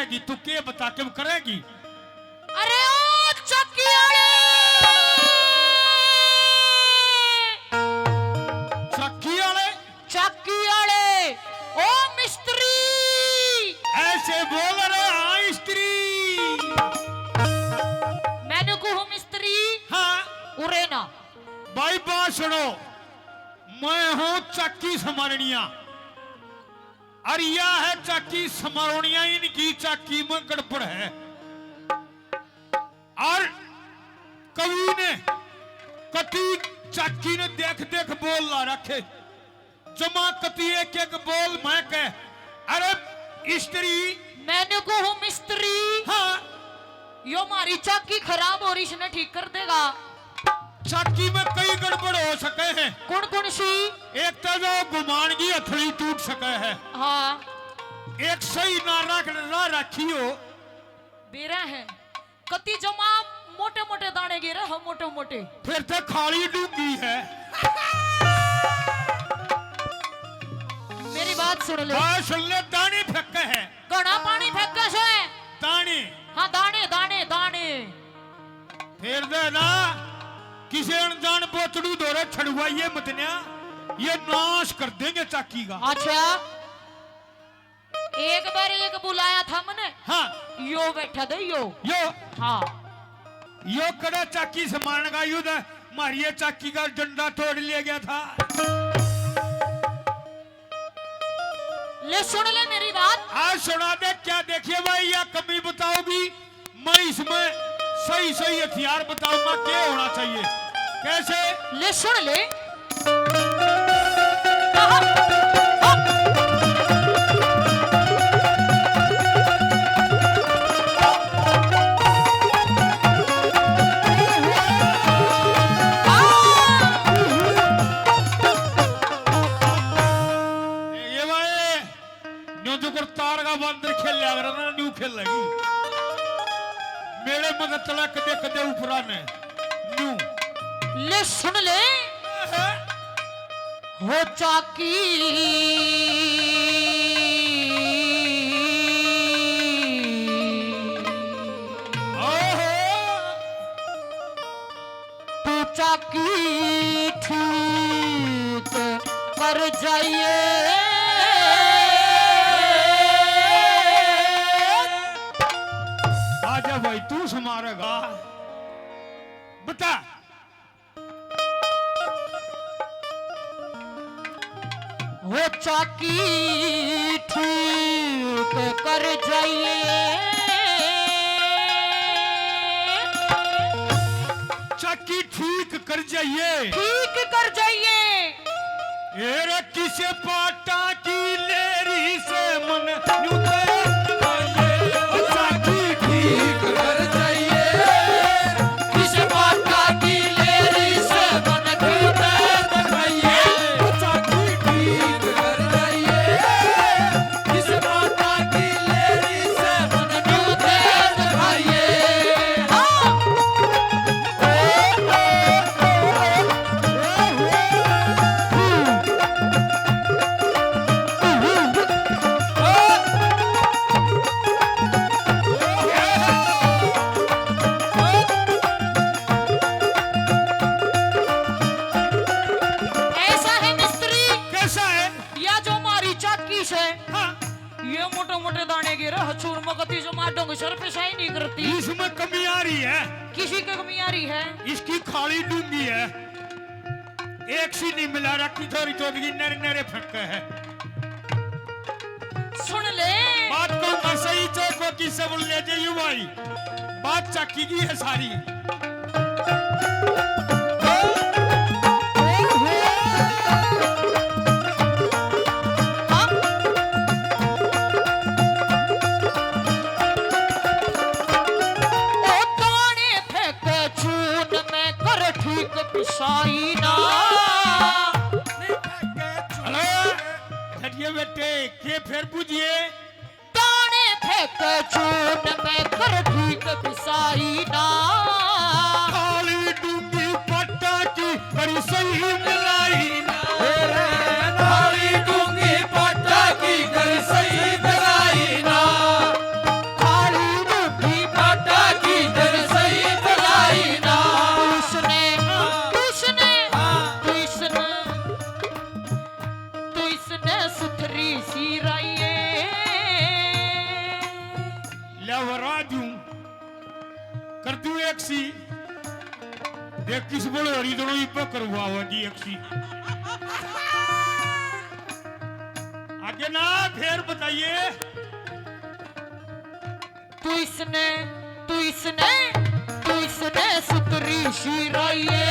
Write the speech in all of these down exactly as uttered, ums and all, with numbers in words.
कि तू के बता के करेगी? अरे ओ चाकी आले, चाकी आले, चाकी आले, ओ मिस्त्री। ऐसे बोल रहे, हाँ, स्त्री। मैंने कहूँ मिस्त्री। हाँ। उरे ना। भाई, बात सुनो, मैं हूँ चाकी समारनिया, और या है चाकी समारनिया, इनकी चाकी में गड़बड़ है। और कवि ने कति चाकी ने देख देख बोल ला रखे, जमा कति एक एक बोल मैं कह। अरे स्त्री। मैंने कहूँ मिस्त्री। हाँ। यो मारी चाकी खराब हो रही, इसने ठीक कर देगा। चाकी में कई गड़बड़ हो सके हैं। कौन कौन सी? एक तो जो घुमान की हथली टूट सके है। हाँ। एक सही ना रख, ना रखी हो। बेरा है। कति जमा मोटे मोटे दाने गिरे हो, मोटे मोटे। फिर तो खाली डूंगी है। मेरी बात सुन ले। हाँ, सुन ले, दाने फेंके है। घना पानी फेंके से। दाने। हाँ, दाने, दाने, दाने। फिर दे ना, किसी अनजान बोतड़ू धोरे छड़वाइए मत न्या, ये नाश कर देंगे चाकी का। अच्छा। एक बार एक बुलाया था मने। हाँ। यो बैठा दे यो। यो। हाँ। यो कड़ा चाकी से मारने का युद्ध है, मारिए चाकी का डंडा तोड़ लिया गया था। ले सुन ले मेरी बात। आज सुना दे, क्या देखिए भाई, या कमी बताओगी? मैं इसमें सही सही हथियार बताऊंगा, क्या होना चाहिए, कैसे। ले सुन ले। ये भाई, न्यू जो कर तार का बंदर खेल लिया करे ना, न्यू खेल लगी। मेरे मत तला कदे कदे ऊपरा ने, न्यू। ले सुन ले। हो चाकी। ओहो। तू चाकी ठीक कर जाइए। आजा भाई, तू समारेगा। बता। वो चाकी ठीक कर जाइए। चाकी ठीक कर जाइए। ठीक कर जाइए। ए रे किसे पाटा की लेरी से मन न्यू ते लगाइए। चाकी ठीक कर जाइए। किसे पाटा की लेरी से मन न्यू ते लगाइए। चाकी ठीक कर जाइए। किसे पाटा की लेरी से मन न्यू ते लगाइए। हाँ। ऐसा है मिस्त्री। कैसा है? या जो मारी चाकी से। हाँ। ये मोटे मोटे दाने गिरे, हचूर में कती जो मार डोंगे सर पे शाही नहीं करती। इसमें कमी आ रही है। किसी की कमी आ रही है? इसकी खाली डूंगी है। एक सी नहीं मिला रखी, थोड़ी चौधरी नरे नरे फटके है। सुन ले। बात तो मैं सही चौको की सब ले जाइयो भाई, बात चाकी की है सारी। ओ दाने फेंके चून में कर ठीक पिसाई ना। अरे, घटिया बेटे, के फिर बुझिए? दाने फेंके चून में कर ठीक पिसाई ना। काली डूंगी पट्टा की करी सही मिलाई ना। काली डूंगी पट्टा की करी सही मिलाई ना। तू एक सी देख, किस बोलो हरी दोनों इब्बे करवाओगी एक सी। आगे ना, फिर बताइए। तू इसने, तू इसने, तू इसने सुतरी शिराइए।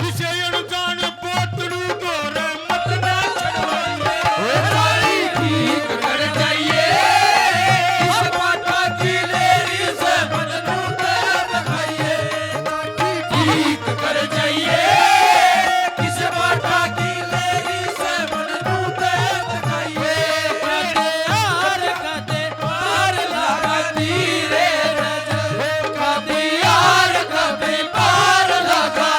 इसे अनजान बोतलू डोरे मत ना छड़वाइए। ओ सारी ठीक कर जाइए। इस बाटा की लेरी से बदनू ते दिखाइए। ठीक कर जाइए। किस बाटा की लेरी से बदनू ते दिखाइए। कदे यार कदे पार लगा दी रे नजर। कदे यार कदे पार लगा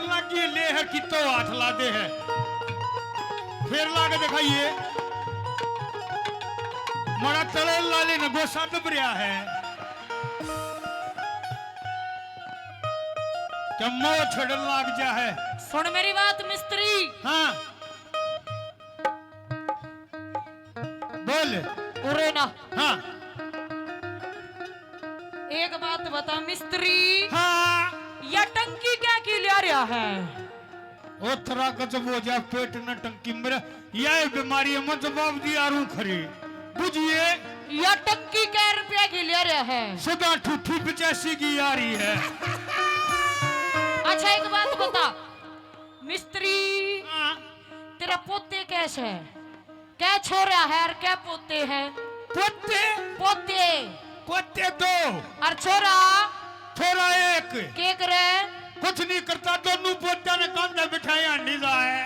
लागी ले है, कितो हाथ ला दे है। फिर ला के दिखाइए। मरा तले लाले ने गोसा दब रहा है। क्या मोह छड़न लाग जा है। सुन मेरी बात मिस्त्री। हाँ। बोल। उरे ना। हाँ। एक बात बता मिस्त्री। हाँ। या टंकी क्या की लिया रहा है? ओ थरा गजब हो जा, पेट न टंकी मेरा, या बीमारी में जवाब दिया रू खरी। बुझिए। या टंकी कै रुपया की लिया रहा है? सदा ठूठी पचासी की आ रही है। अच्छा एक बात बता मिस्त्री। हाँ। तेरा पोते कैसे है? कै छोरा है और कै पोते हैं? पोते? पोते। पोते दो। और छोरा? छोरा एक। के करे? कुछ नहीं करता, दोनों पोत्या ने कांधे बिठाए हांडी जाए।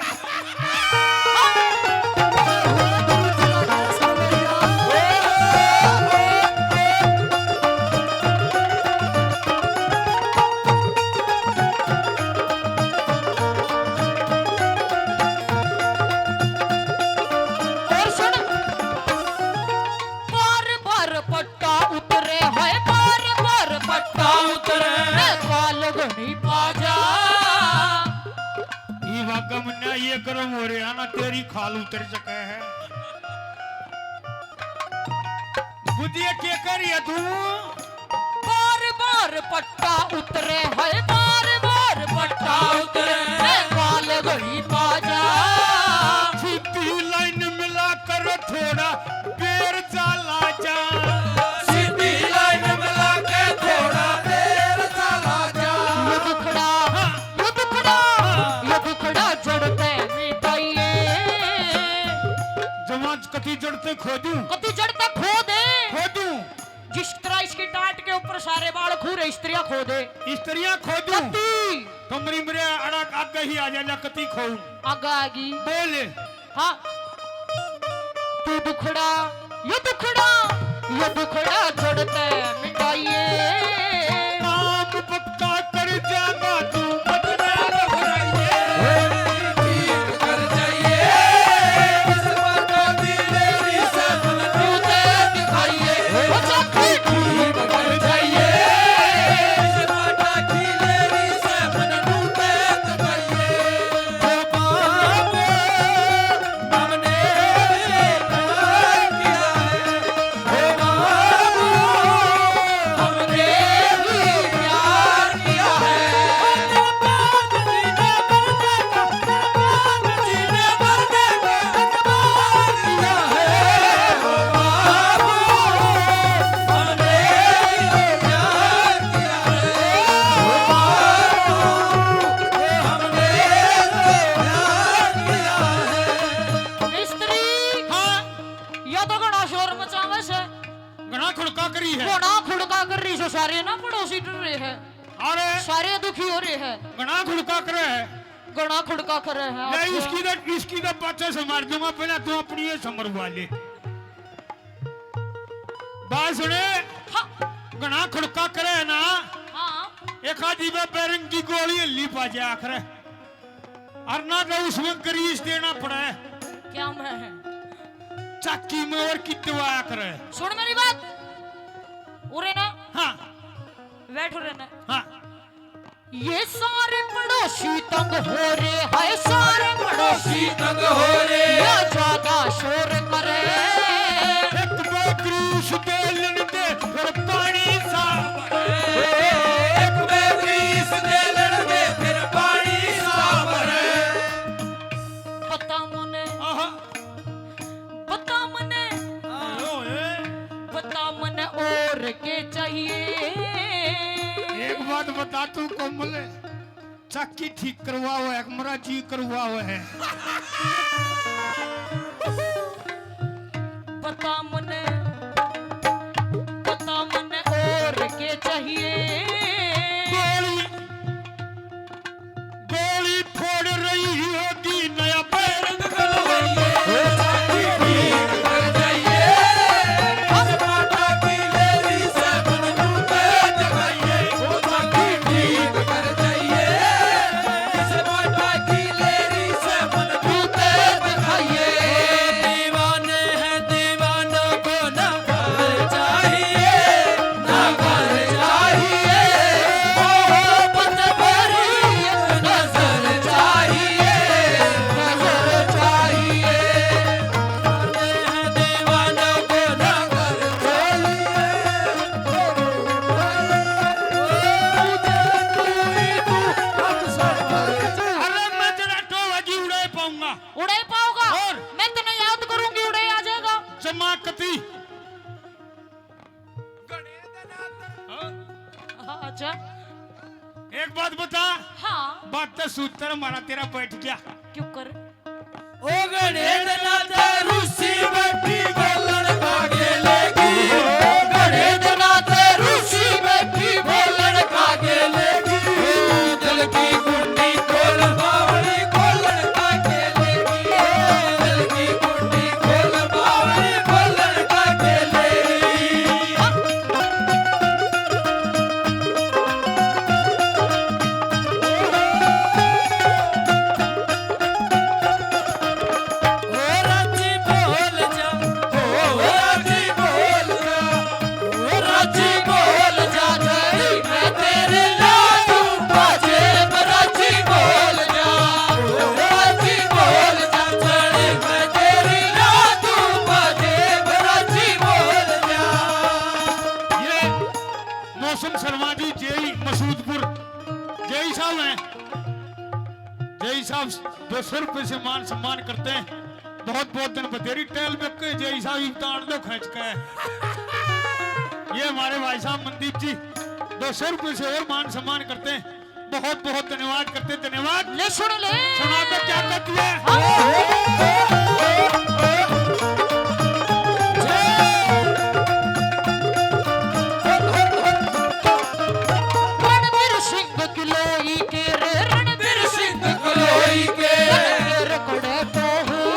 और सुन, बार बार पट्टा उतरे है, बार बार पट्टा उतरे है, काल घनी पाजा। ई वाकम ना ये गरम हो रहा ना, तेरी खाल उतर सके है। बुधिया के कर ये तू? बार बार पट्टा उतरे है, बार बार पट्टा उतरे है, काल घड़ी पाजा। सीधी लाइन मिला कर थोड़ा बेर चाला जा। सीधी लाइन मिला के थोड़ा बेर चाला जा। ये दुखड़ा, हाँ। ये दुखड़ा, हाँ। ये दुखड़ा जड़ ते मिटाइए। जमा कती जड़ ते खोदूं। कती जड़ ते खोदे। खोदूं। जिस तरह इसकी टाट के ऊपर सारे बाल खू रहे, स्त्रियां खोदे। स्त्रियां खोदूं। कती। कमरी मेरे अड़ा आगे ही आ जा, कती खोऊं। आगे आ गई। बोल। हाँ। तू दुखड़ा, ये दुखड़ा, ये दुखड़ा जड़ ते मिटाइए। काम पक्का कर जाना तू, बदला घबराइए। ठीक कर जाइए। इस बात की देरी से मन तू दे दिखाइए। हो जाती ठीक कर जाइए। इस बात की देरी से मन तू दे दिखाइए। ओ बाबू, हमने भी प्यार किया है। ओ बाबू, हमने भी प्यार किया है। मिस्त्री, हाँ। या तो घणा शोर मचावे से। घणा खुड़का करी है। घणा खुड़का कर रही से, सारे ना पड़ोसी डर रहे हैं। अरे। सारे दुखी हो रहे हैं। घणा खुड़का करे है। घणा खुड़का करे है ले, आपको। इसकी तो, इसकी तो पाछे से मार दूंगा, पहले तू अपनी ये समरवा ले। बात सुने। हाँ। घणा खुड़का करे है ना। हाँ। एक आधी में बेरंग की गोली हल्ली पा जाया करे। और ना तो उसमें ग्रीस देना पड़े। क्या मैं? चाकी में और कितवा करे। सुन मेरी बात। उरे ना। हाँ। बैठ उरे ना। हाँ। ये सारे पड़ोसी तंग हो रहे हैं, सारे पड़ोसी तंग हो रहे हैं। या ज्यादा शोर करे। एक बार ग्रीस दे लेने दे, फिर पानी साफ। एक बार ग्रीस दे लेने दे, फिर पानी साफ। पता मने, आहा। पता मने, हाँ। पता मने और के चाहिए। एक बात बता तू कोमल, चाकी ठीक करवाओ है, मरा जी करवाओ है। पता मने, पता मने और के चाहिए। गोली, गोली फोड़ रही होगी, नया पैर निकलवाइए। हाँ? हाँ, अच्छा। एक बात बता। हाँ। बात तो सूत्र मारा तेरा बैठ गया। क्यों कर? ओ घणे दिना ते रूसी बैठी बोलण का गेलेगी, ओ घणे दिना ते रूसी बैठी बोलण का गेलेगी, दिल की कुंडी खोल बावली खोलण का गेलेगी, दिल की कुंडी खोल बावली खोलण का गेलेगी। ओ राजी बोल जा, ओ राजी बोल जा, ओ राजी बोल जा, धड़ी मैं तेरी ला दूं बाजेब। राजी बोल जा, ओ राजी बोल जा, धड़ी मैं तेरी ला दूं बाजेब। राजी बोल जा। ये मौसम शर्मा जी, जेई मसूदपुर, जेई साहब हैं। जेई साहब दो सौ रुपए से मान सम्मान करते हैं। बहुत बहुत दिन बतेरी टहल पे के जेई साहब इब्तान दो खींच के। ये हमारे भाई साहब मनदीप जी दो सौ रुपए से और मान सम्मान करते हैं। बहुत बहुत धन्यवाद करते, धन्यवाद। ले सुन ले। सुना तो क्या कहती है? हाँ। रणबीर सिंह कलोई के रे, रणबीर सिंह कलोई के। रगड़े तो हूँ।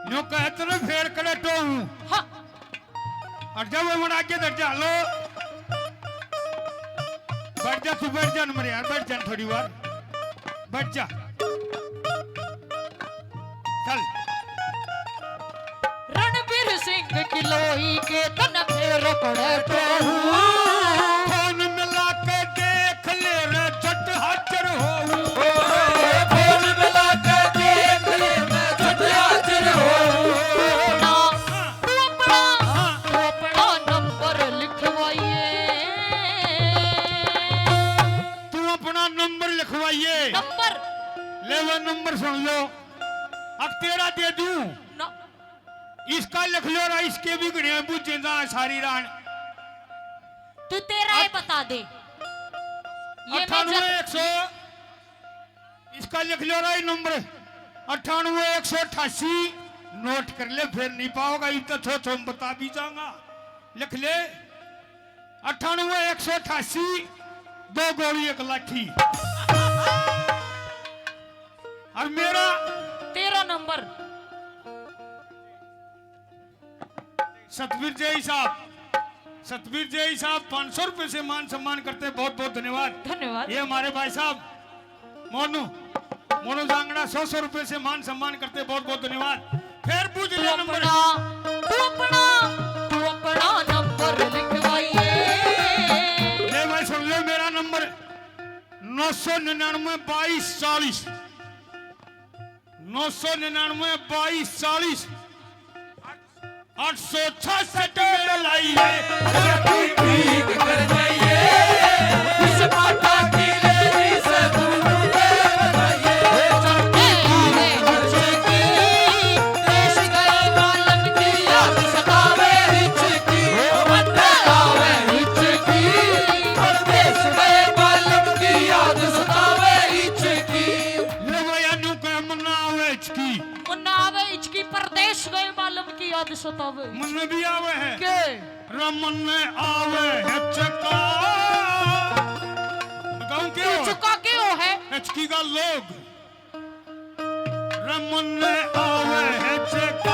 न्यू कह तने फेर करे तो हूँ। हाँ। और जब वो आगे धर जा, लो। बैठ जा, तू बैठ जा, नंबर यार, बैठ जा थोड़ी बार। बैठ जा। चल। रणबीर सिंह कलोई के तन फेर पड़े तो हूँ। फोन मिला के देख ले रे, झट हाजिर होऊं। फोन मिला के देख ले, मैं झट हाजिर होऊं। ना, तू अपना, हाँ। तू अपना नंबर लिखवाइए। तू अपना नंबर लिखवाइए। नंबर। ले वो नंबर सुन लो। अब तेरा दे दूं। ना। इसका लिख लो रा, इसके भी घड़े बुझे जा सारी रान। तू तेरा ही अठ-, बता दे। ये मैं अट्ठानवे जब एक सौ, इसका लिख लो रा, ये नंबर अट्ठानवे एक सौ अट्ठासी, नोट कर ले, फिर नहीं पाओगा, इब तो थो थो बता भी जाऊंगा। लिख ले, अट्ठानवे एक सौ अट्ठासी, दो गोली एक लाठी। और मेरा तेरा नंबर। सतबीर जय साहब, सतबीर जय साहब पाँच सौ रुपए से मान सम्मान करते हैं, बहुत बहुत धन्यवाद। धन्यवाद। ये हमारे भाई साहब मोनू, मोनू जांगड़ा सौ सौ रुपए से मान सम्मान करते हैं, बहुत बहुत धन्यवाद। फिर पूछ तू लिया नंबर। अपना, तू अपना, तू अपना नंबर लिखवाइए। ले भाई सुन ले मेरा नंबर, नौ सौ निन्यानवे बाईस चालीस। नौ सौ निन्यानवे बाईस चालीस। आठ सौ छियासठ में लाई है। ठीक कर जाइए। इस माता की लेरी से दूर ले जाइए। देश गए मालम की याद सतावे हिचकी। मत आवे हिचकी। परदेश गए मालम की याद सतावे हिचकी। ले भाई, अनु के मन्ना आवे हिचकी। मन्ना आवे हिचकी, परदेश गए मालम की याद सतावे। मन्ने भी आवे है। के? रमन ने आवे हिचका। बताऊं क्यों? हिचका क्यों है? हिचकी का लोग। रमन ने आवे हिचका।